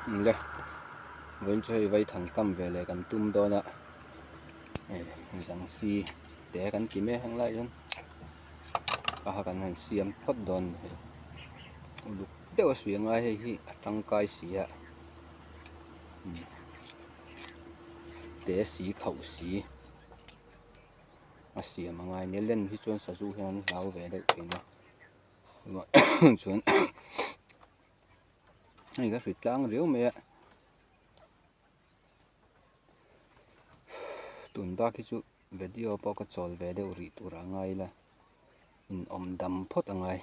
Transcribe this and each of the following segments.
Le vawiin chu hei vaithang kam ve leh kan tum dawn a hei zangsi te kan ti mek ang lai hian a ha kan han siam phawt dawn a ni hei uluk deuh a suih angai hei hi a tangkai si a te si khauh si a siam angai a ni len hi chuan sazu hian an hlau ve deuh thin a chuan. Hei ka hrit tlang riau mai a tun bak hi chu video pawh ka chawl ve deuh rih tur a ngai ila in awm dam phawt a ngai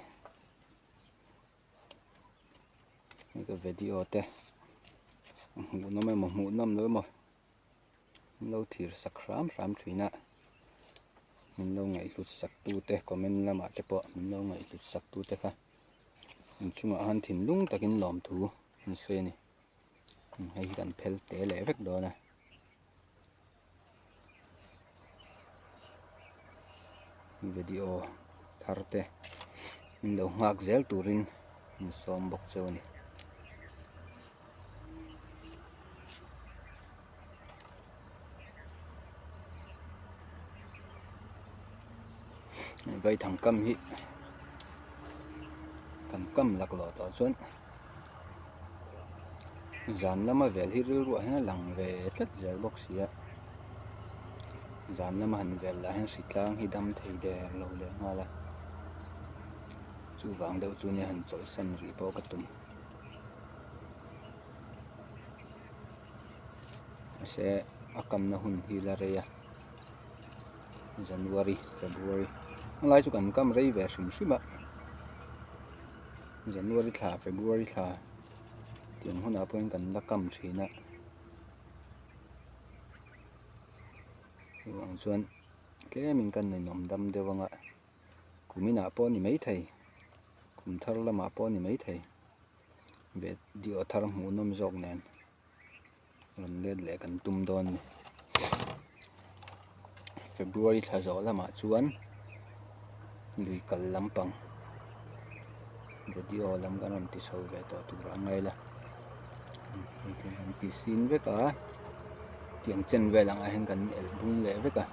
hei ka video te hmuh nawm emaw hmuh nawm lo emaw min lo thlir sak hram hram thin a min lo ngaihhlut sak tu te comment lamah te pawh min lo ngaihhlut sak tu te kha. Inchungah han thinlung takin lawmthu an sawi a ni hei hi kan phel te leh vek dawn a video thar te min lo nghak zel turin min sawm bawk cheu a ni. Vaithang kam hi kan kam laklawh tawh chuan zan lama vel hi rilruah hian a lang ve tlat zel bawk si a zan lama han vel lah hian hritlang hi dam thei der lo leh nghal a chuvang deuh chu nia han chawlhsan rih pawh ka tum. Mahse a kamna hun hi la rei a January February a lai chu kan kam rei ve hrim hrim a January thla February thla tiang hunah pawhin kan la kam thin a chuvang chuan tlemin kan ninawm dam deuh ang a kum inah pawh a ni maithei kum thar lamah pawh a ni maithei. Video thar hmuh nawm zawk nen rawn let leh kan tum dawn a ni February thla zawh lamah chuan lui kal lampang video lam kan rawn ti chho ve tawh tur a ngai la hei te kan ti sin vek a tiang chen vel ang ah hian kan elh bung leh vek a.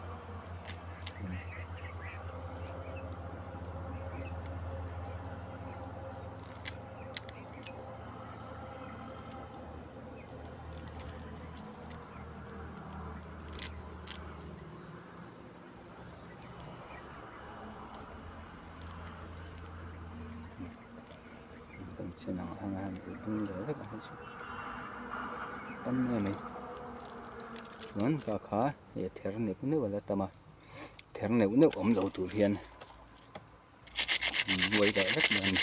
Kan ang ang a han elh bung leh vek a hei chu tam em mai chuan ka kha hei a ther neuh neuh a la tam a ther neuh neuh awm lo tur hian. Buai leh vek mai a ni.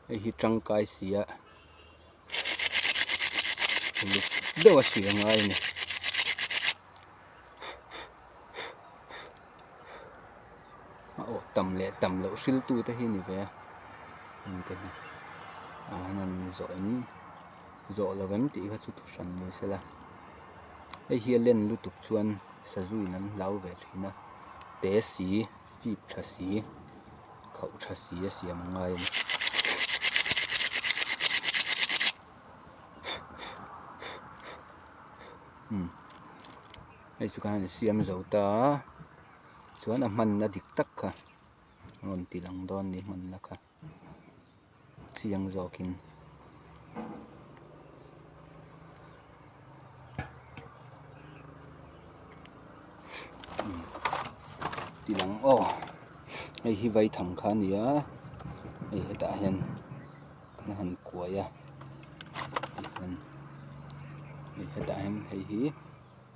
Hei hi tangkai si a uluk deuh a suih a ngai a ni. A awh tam leh tam loh hriltu te hi a ni ve a heng te hi ah hian an zawh in zawh lo em tih kha chu thu hran ni sela hei hi a len lutuk chuan sazu in an hlau ve thin a te si fip tha si khauh tha si a siam a ngai a ni. Hei chu khan an siam zo ta a chuan a hmanna dik tak kha a rawn ti lang dawn a ni hmanna kha chiang zawkin. Ti lang aw hei hi vaithang kha a ni a hei hetah hian kan han kuai a tihian hei hetah hian hei hi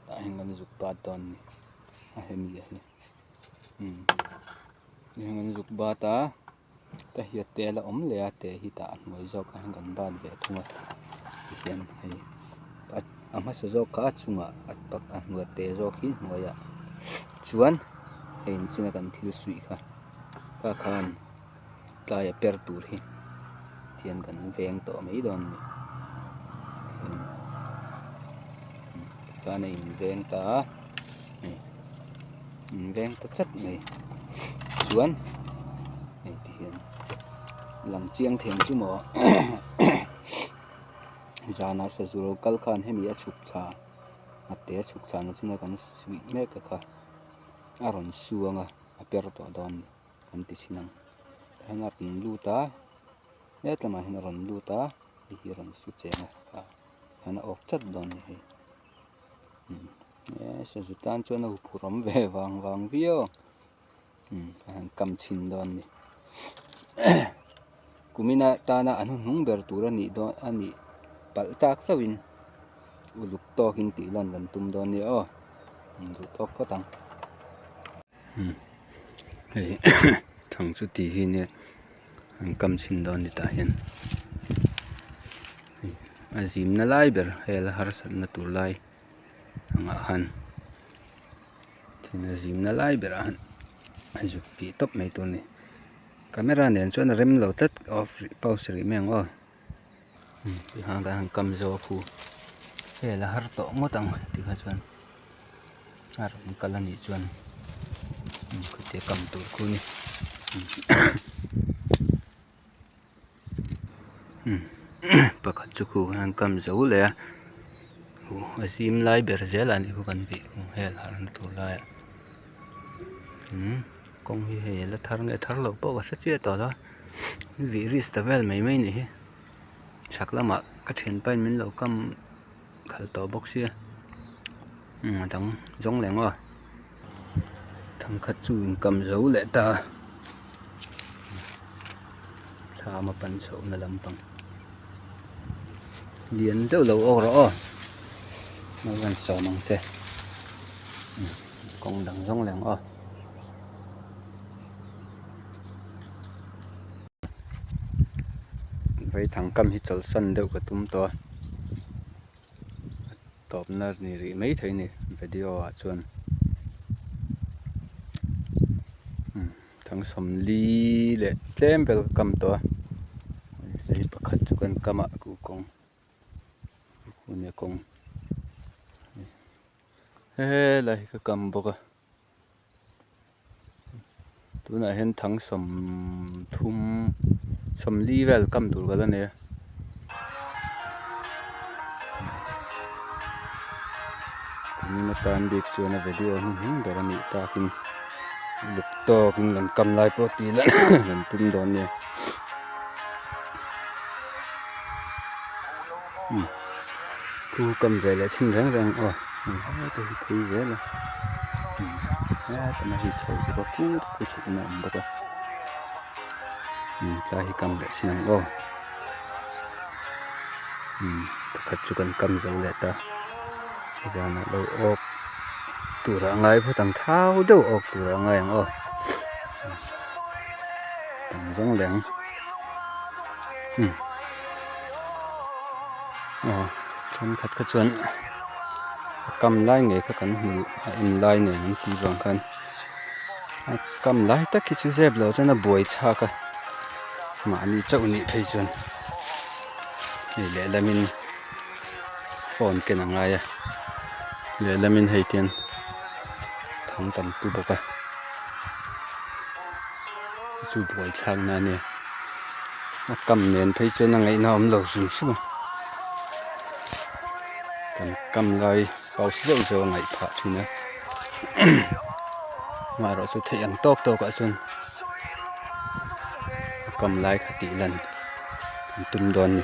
tah hian kan zuk bat dawn a ni a hemi a hi umm tihian kan zuk bat a ka hiat te a la awm leh a te hi tah a hnuai zawk ah hian kan bat ve thung a tihian hei a hmasa zawk kha a chungah a tak a hnuai te zawk hi hnuaiah chuan hei nichina kan thil suih kha kha khan. Tlai a per tur hi tihian kan veng tawh mai dawn a ni tikhan a inveng ta a. Hei in veng ta chat mai chuan hei ti hian lang chiang thei ang chu maw zanah sazu lo kal khan hemi a chhuk thla a te a chhuk thla na chin a kan suih mek a kha a rawn su ang a a per tawh dawn a ni kan ti chhin ang tihian a rawn lut a hetlamah hian a rawn lut a hei hi a rawn su cheng a kha hian a awk chat dawn a ni hei. Eee sazu tan chuan a huphurh awm ve vang vang viau ang umm a han kam chhin dawn a ni kumina tana an hnuhnung ber tur a nih dawn a nih palh tak chauhin uluk tawkin tih lan kan tum dawn nia aw duh tawk phawt ang umm hei thang chu tih hi nia an kam chhin dawn ni tah hian a zimna lai ber hei la harsatna tur lai angah khan thil a zimna lai berah khan a zuk tih tawp mai tur a ni camera nen chuan a rem lo tlat off rih pause rih mai ang aw tikhan kan han kam zo a khu hei la har tawh ngawt ang tikha chuan a rawn kal a nih chuan khawtia kam tur khu a ni. Pakhat chu khu hian kam zo leh a a zim lai ber zel a nih khu kan tih khu hel harhna tur laiah kawng hi hei la thar nge thar loh pawh ka hre chiah tawh lo a vih risk ta vel mai mai a nih hi chhak lamah ka thianpa in min lo kam khalh tawh bawk sia a dang zawng leh ngawt a thangkhat chu in kam zo leh ta a thlam a pan chhoh na lampang lian deuh lo awk rawh aw a rawn sawm ang che kawng dang zawng leh ang aw. Vaithang kam hi chawlhsan deuh ka tum tawh a a tawpna ni rih mai thei a ni video ah chuan thang sawmli leh tlem vel ka kam tawh a hei pakhat chu kan kam ah kawng kawng helai hi ka kam bawk a. Tunah hian thang sawmthum sawmli vel kam tur ka la nei a. Kumin atan bik chuan a video hnuhnung ber a nih takin uluk tawkin kan kam lai pawh tih lah kan tum dawn nia. Thu kam ve leh chhin reng reng aw heta hi phei zel a heta hi chho bawk a kut khu chhukna a awm bawk a tlai hi kam leh chhin ang aw pakhat chu kan kam zo leh ta zanah lo awk turah a ngai phawt ang thau deuh awk turah a ngai ang aw dang zawng leh ang. Aw thenkhat kha chuan a kam lai ngei kha kan hmu a en lai nen an tih vang khan a kam lai tak hi chu zep lo chuan a buai thlak a mahni chauh nih phei chuan hei lehlamin phone ken a ngai a lehlamin hei tian thang tam tu bawk a chu buai thlak na a nia. A kam nen phei chuan a ngaihna a awm lo hrim hrim a kan kam lai pause zeuh zeuh a ngaih phah thin a amaherawh chu theih ang tawk tawk ah chuan a kam lai kha tih lan an tum dawn a ni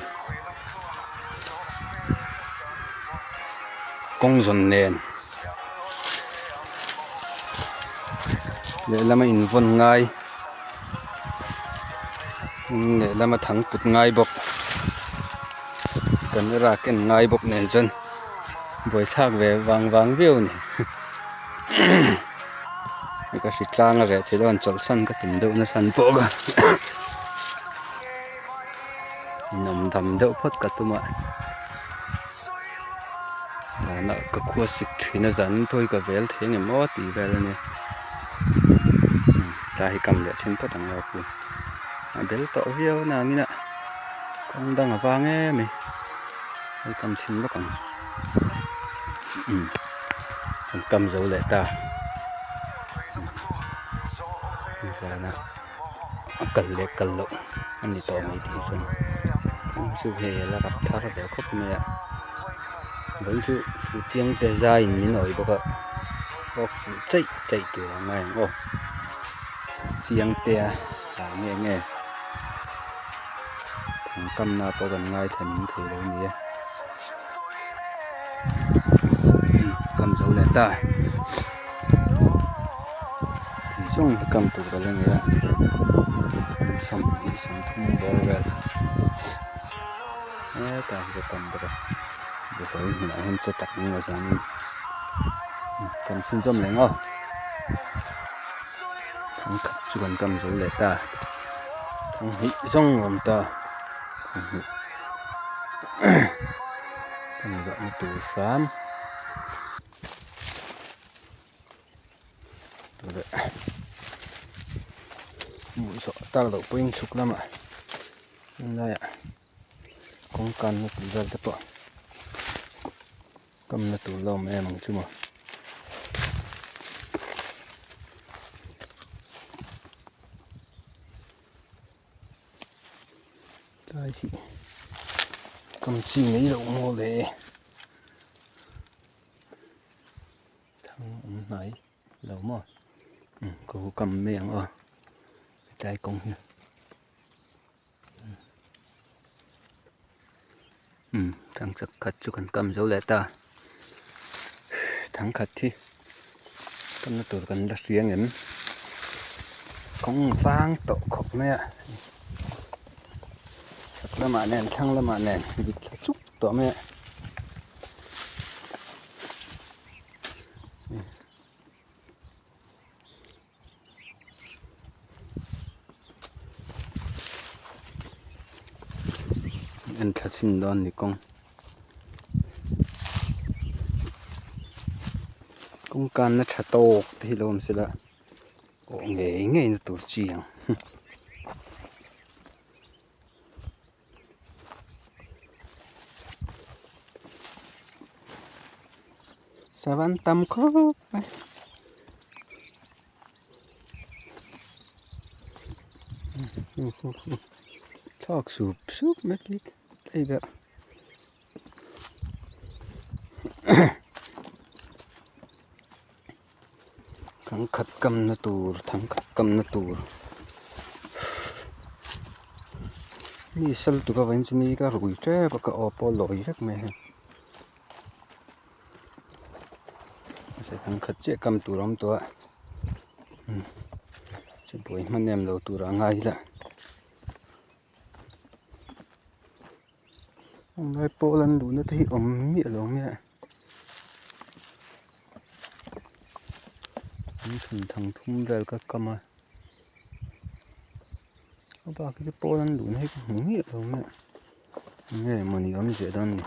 kawng zawn nen lehlam a invawn ngai. Lehlam a thang put ngai bawk camera ken ngai bawk nen chuan buaithlak ve vang vang viau a ni hei ka hritlang a reh theih dawn chawlhsan ka tum deuh nasa an pawh ka inawm dam deuh phawt ka tum a Zanah ka khua sik thin a zan pawh hi ka vel thei angem aw tih vel a nia tlai hi kam leh chhin phawt ang lo khu a bel tawh viau na angin a kawng dang a vang em mai hei kam chhin bawk ang. Kan kam zo leh ta zana a kal leh kal loh a ni tawh mai tih chuan kawng chu hei a la rap thar ve khawp mai a vawiin chu fuh chiang te zaiin min awih bawk a awk fuh chaih chaih tur a ngai ang aw chiang te a hlai nge nge thangkamna pawh kan ngaithla ning thei lo a ni e. Kam zo leh ta zawng hi kam tur ka la nei a 20 30 bawr vel hetah hian ka kam bawk a buhhawlh hmunah hian che tak ang chuanin kan chhunzawm leh ang aw thangkhat chu kan kam zo leh ta thang hnih zawng a awm ta. Kan zawhna tur hram hmuh zawh tak loh pawhin chhuk lamah helaiah kawng kanna tur vel te pawh kamna tur la awm em ang chu maw. Tlai hi kam chi mai loh maw le thang awm hnai lo maw umm ka hu kam mai ang aw hetlai kawng hi umm thang chak khat chu kan kam zo leh ta thang khat hi kamna tur kan la hria ngem kawng vang tawh khawp mai a chhak lamah nen thlang lamah nen vit thla chuk tawh mai a. En thla chhin dawn ni kawng kawng kanna tha tawk te hi lo awm sela awh ngei ngei na tur chi ang. Sava an tam khawp mai. Thlak sup sup mai khi tlei ber. Thangkhat kamna tur thangkhat kamna tur mi sal tura vawiin chu ni ka rui tep a ka aw pawh a lawi vek mai a hei. Thangkhat chiah kam tur a awm tawh a chu buai hman em lo tur a ngai ila helai pawh an luhna te hi awm miah lo mai a an chhun thang thum vel ka kam a a bak hi chu pawl an luhna hi ka hmu miah lo mai a. Nge mawni awm ziah dawn ni.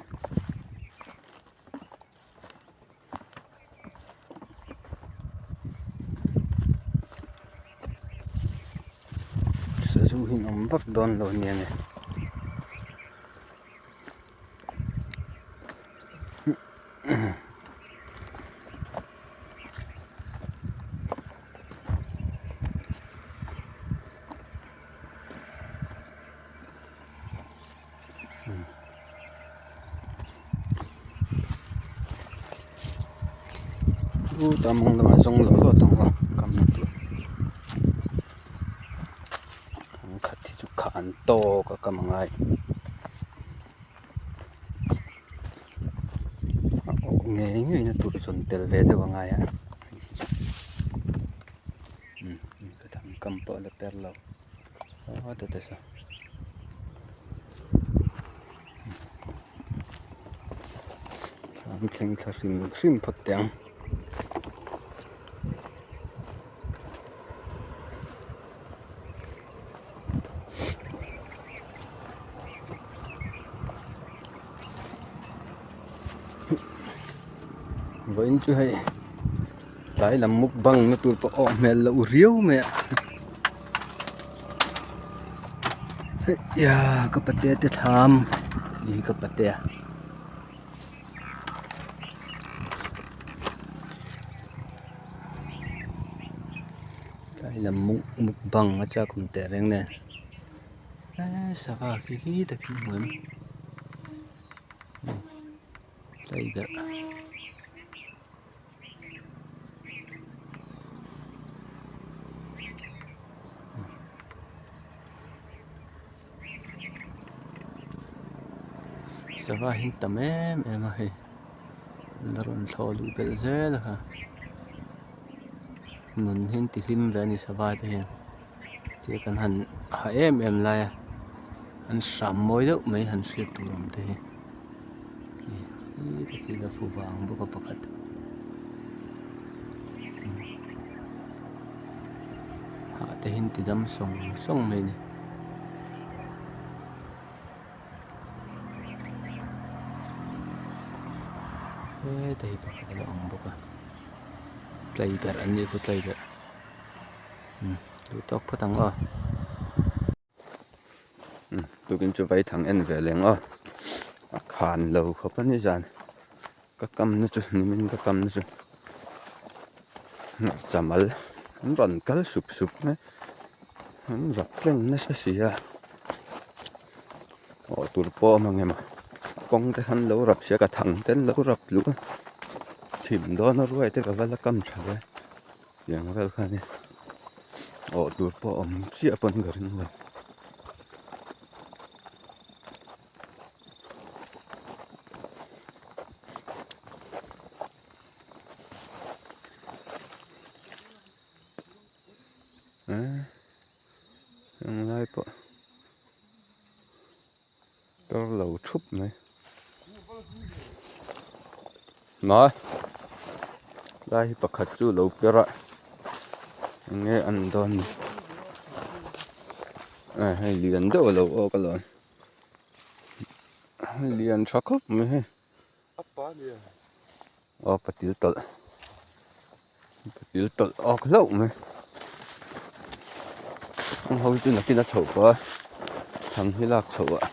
Sazu hi an awm vak dawn lo nia nge. Chuta mawng lamah zawng loh loh tawng a kamna tur an khat hi chu kha an tawk a kam angai a awk ngei ngei na tur zawn tel ve deuh angai a kam pawh a la per lo. An thleng thla hrim hrim phawt teh ang. Vawiin chu hei tlai lam mukbang na tur pawh awh hmel loh riau mai a hei ia ka patea te thlam ni hi ka patea. Tlai lam mukbang a chak awm teh reng nen eee sava khi khi takin hmu em tlai berh. Sava hi an tam em em a hei an la rawn thlawh luh belh zel a kha nun hi an ti hlim ve a ni sava te hian tia kan han ha em em lai a an hram mawi deuh mai han hriat tur awm te hi hei khi la fu vang bawk a pakhat. Hah te hi an ti dam sawng sawng mai a ni. Heta hi pakhat a lo awm bawk a tlai berh an nih khu tlai berh umm duh tawk phawt ang aw. Tukin chu vaithang en ve leng aw a khan lo khawp a ni zan ka kamna chu nimin ka kamna chu chamal an rawn kal sup sup mai an zak tleng nasa si a awh tur pawh a awm ang em a kawng te khan lo rap sia ka thang te an lo rap luh a chhim dawn a ruai te ka va la kam tha ve. Tiang vel kha a ni awh tur pawh a awm chiah pawn ka ring lo. Eee englai pawh per lo thup mai. Maw lai hi pakhat chu lo per a eng nge an dawn ni a hei lian deuh a lo awk alawm lian tha khawp mai hei aw patil tawlh patil tawlh awk hlauh mai ang ho hi chu nakin a chhoh pawh a thang hi lak chhoh ah.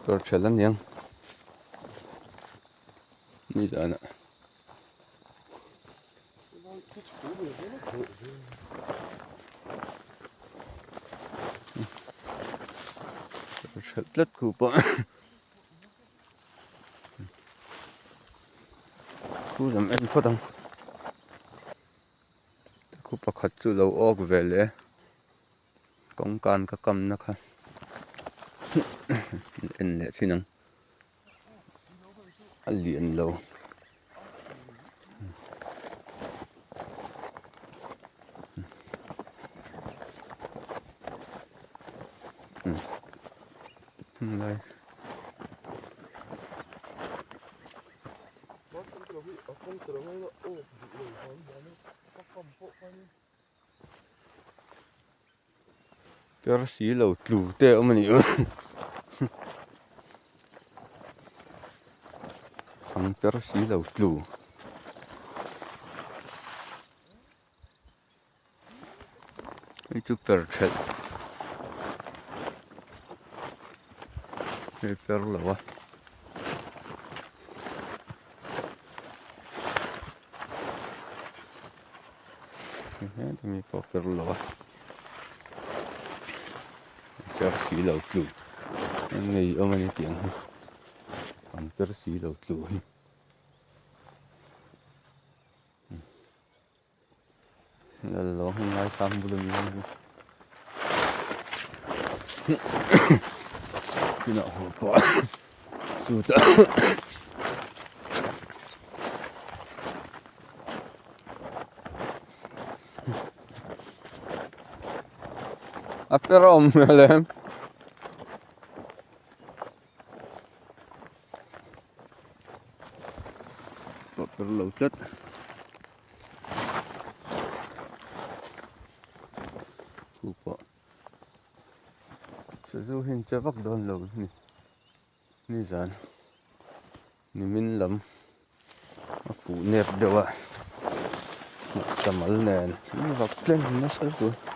Tur ṭhelh a niang nizanah. Ṭhelh tlat khu pawh khu lam en phawt ang khu pakhat chu lo awk ve leh. Kawngkan ka kamna kha en leh thin ang a lian lo lai. Per si lo tlu te a awm a nih chu ang per si lo tlu hei chu per thelh hei per lo a. Hemi pawh per lo a per si lo tlu eng nge i awm a ni tih ang hi an per si lo tlu hi lal lo ngai sang bul ami hi tunah haw pawh chutah A per a awm hmel em? A per lo tlat. Chu pawh sazu hi an che vak dawn lo a ni. Nizan nimin lam a puh nep deuh a chamal nen an vak tlem nasa lutuk a.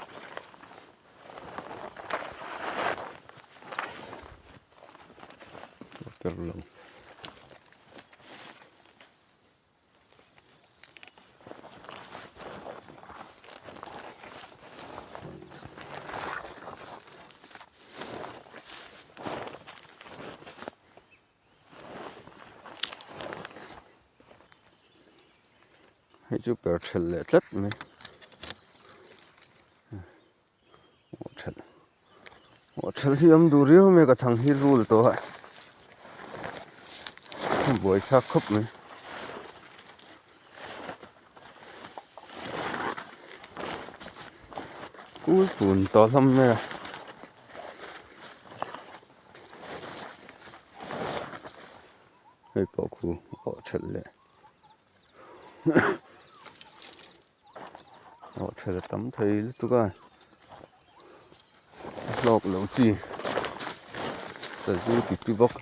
Hei chu per thelh leh tlat mai. Aw thelh aw thelh hi awm duh riau mai ka thang hi rul tawh a buai thlak khawp mai. Kul tun tawh hlawm mai a. Hei pawh khu aw thelh leh. Aw thelh a tam thei lutuk a hlawk lo chi sazu ti ti bawk.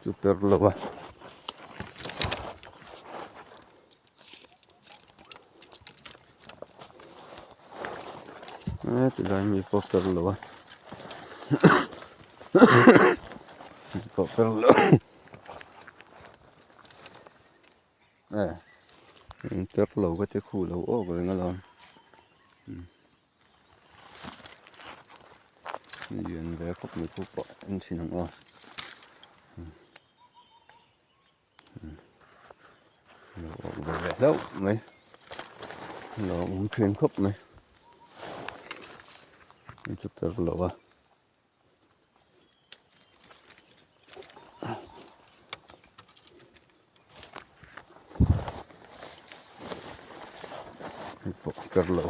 Chu per lo a. Tilai mi pawh per lo a pawh per lo e per lo ka ti khu lo awk reng alawm lian ve khawp mai khu pawh en chhin ang aw. Lo awk ve leh hlauh mai lo awm thin khawp mai hei chu per lo a hei pawh per lo.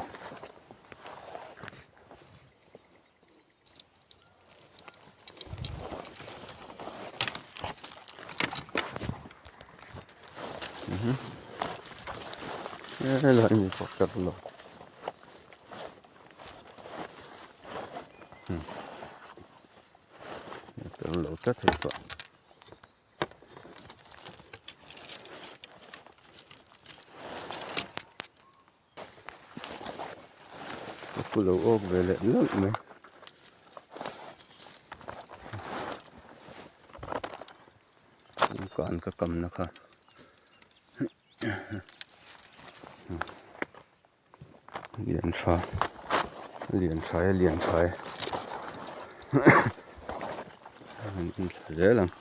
Helai mi pawh ka lo lo tlat hei pawh. Ka pu lo awk ve leh lawlh mai. Kan ka kamna kha lian tha lian tha e lian tha e an inthla zel ang.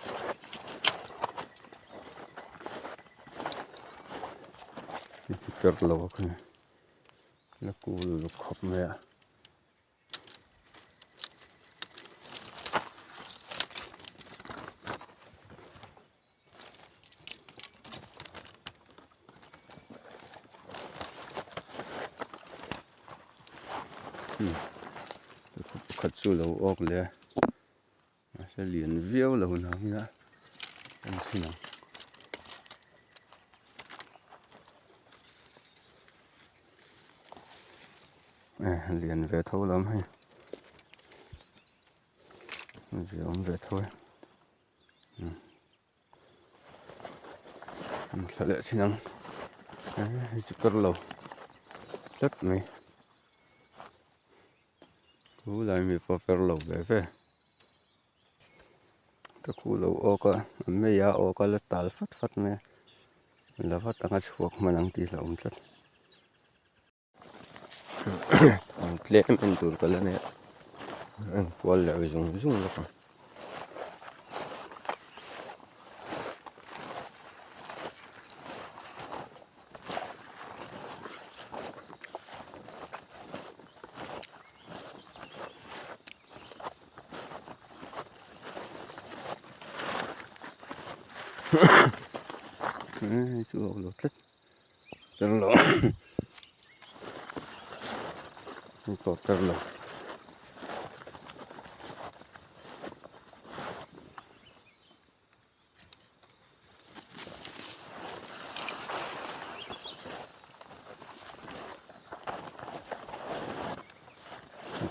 Per lo a kha la kul khawp mai a. Pakhat chu lo awk leh a mahse lian viau lo nangin a en thin ang. Lian ve tho lam hei zia awm ve tho e. An thla leh thin ang hei chu kar lo tlat mai chu lai mi pawh per lo ve ve ka khu lo awk a a mei a awk a la tal fat fat mai a la vat anga chhuak hman ang tih hlauhawm tlat. Tlem en tur ka la nei a en kual leh zung zung bawk a. Chu a awm lo tlat. Tel lo pawh tel lo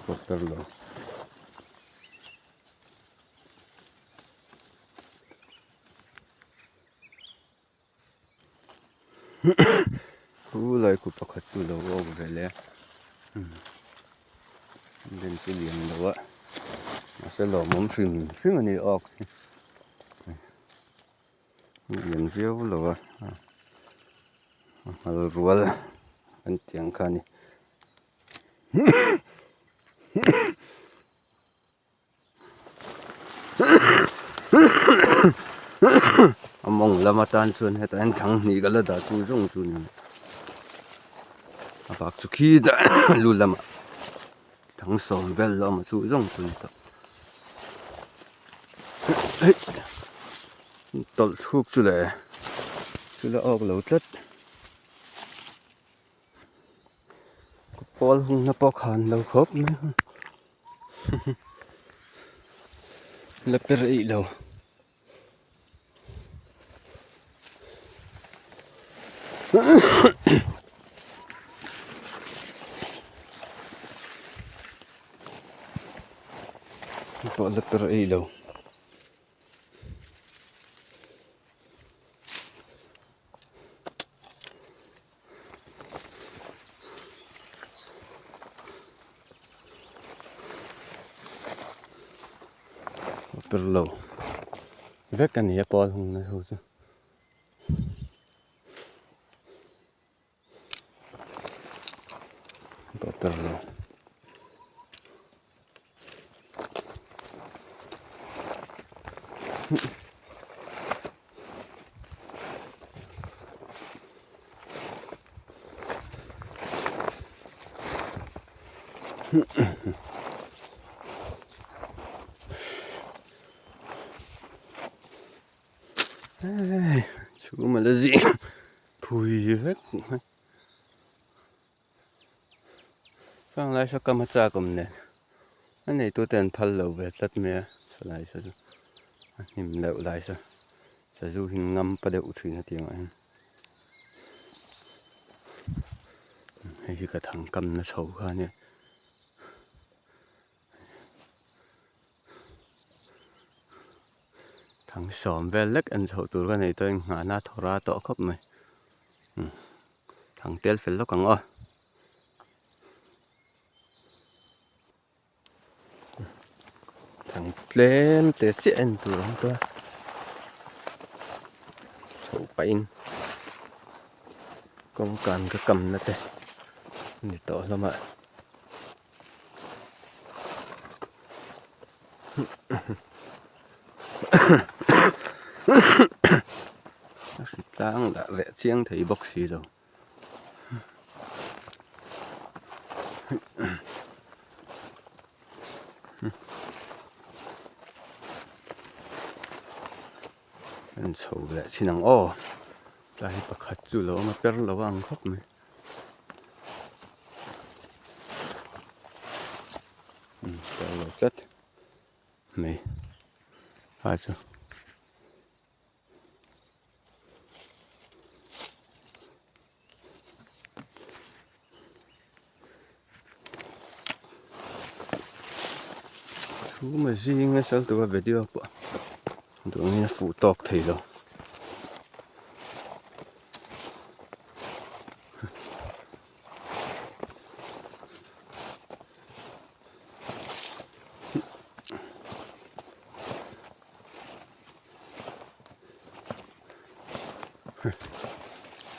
pawh tel lo. Chu lai kut pakhat chu lo awk ve leh a den chu lian lo a mahse lawmawm hrim hrim a ni awk hi lian viau lo a a nghal rual an tih ang kha a ni. A mawng lam atan chuan hetah hian thang hnih ka la dah chu zawng chu ni a bak chu khi dah lu lamah thang sawm vel la awm a chu zawng chu ni tawh tawlh thluk chu leh chu la awk lo tlat. Pawl hungna pawh khan lo khawp mai a la per eih lo. Pawh la per eih lo. Per lo vek a ni a pawl hung na ho chu. Per lo. Chhum a la zing phui vek mai. Khang lai saw kam a chak awm nen a neitu te an phal lo ve tlat mai a salai saw chu a hnim deuh lai saw sazu hi ngam pa deuh thin a tiangah hian hei hi ka thang kam na chho kha a nia. Thang sawm vel lek en chhoh tur ka nei tawh a inngahna a thaw ra tawh khawp mai thang tel fel lawk ang aw. Thang tlem te chiah en tur ang tawh a chhoh pahin kawngkan ka kamna te a ni tawh hlawm a. A hritlang lah reh chiang thei bawk si lo. An chho leh chin ang aw tlai pakhat chu lo awm a per lo a ang khawp mai. Per lo tlat mai a chu. Thu ma zing a sal tura video pawh duhangin a fuh tawk thei lo.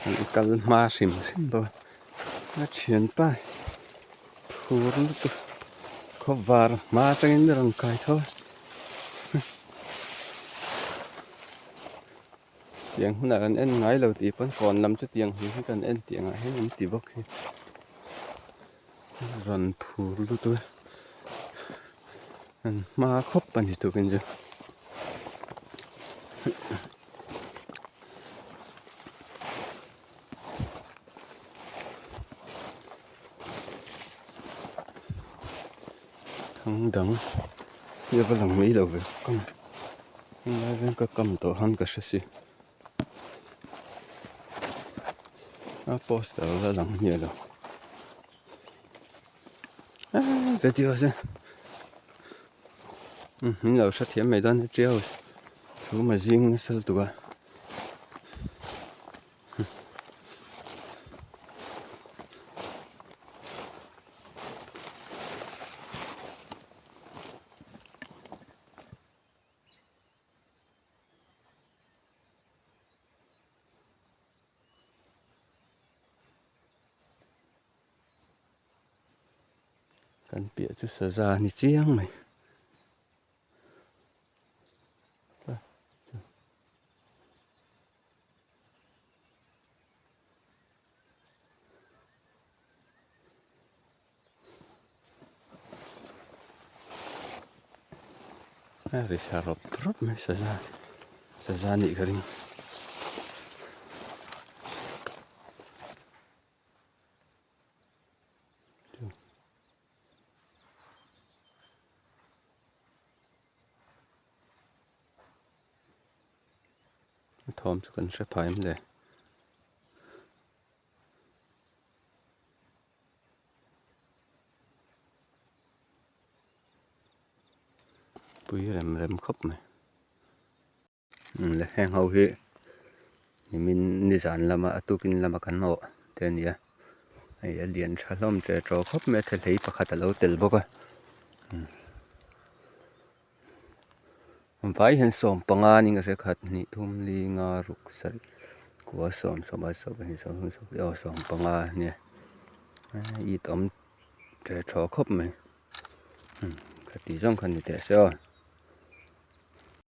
An kal hma hrim hrim bawk a a thianpa phur lutuk khawvar hma atangin a rawn kai tho a tiang hunah kan en ngai lo tih pawn kawn lam chu tiang hi kan en tiang ah hian an ti bawk hi rawn phur lutuk a an hma khawp a ni tukin chu. Thang dang hi a va lang mai lo ve kam helai vel ka kam tawh han ka hre si a poster la lang hmiah lo video chu min lo hrethiam mai dawn a chiau thu ma zing nasa lutuk a. Kan piah chu saza a ni chiang mai. A ri thla rawp rawp mai saza saza a nih ka ring. A thawm chu kan hre phah em le. Pui rem rem khawp mai. Le heng ho hi nimin nizan lama a tukin lama kan awh te a ni a hei a lian tha hlawm che tawh khawp mai a thehlei pakhat a lo tel bawk a. Vai hian sawmpanga ning a hre khat hnih thum li nga ruk sarih kua sawm sawm a sawm pahnih sawm thum sawm pali aw sawmpanga a nia it awm teh thaw khawp mai khati zawng kha ni teh se aw.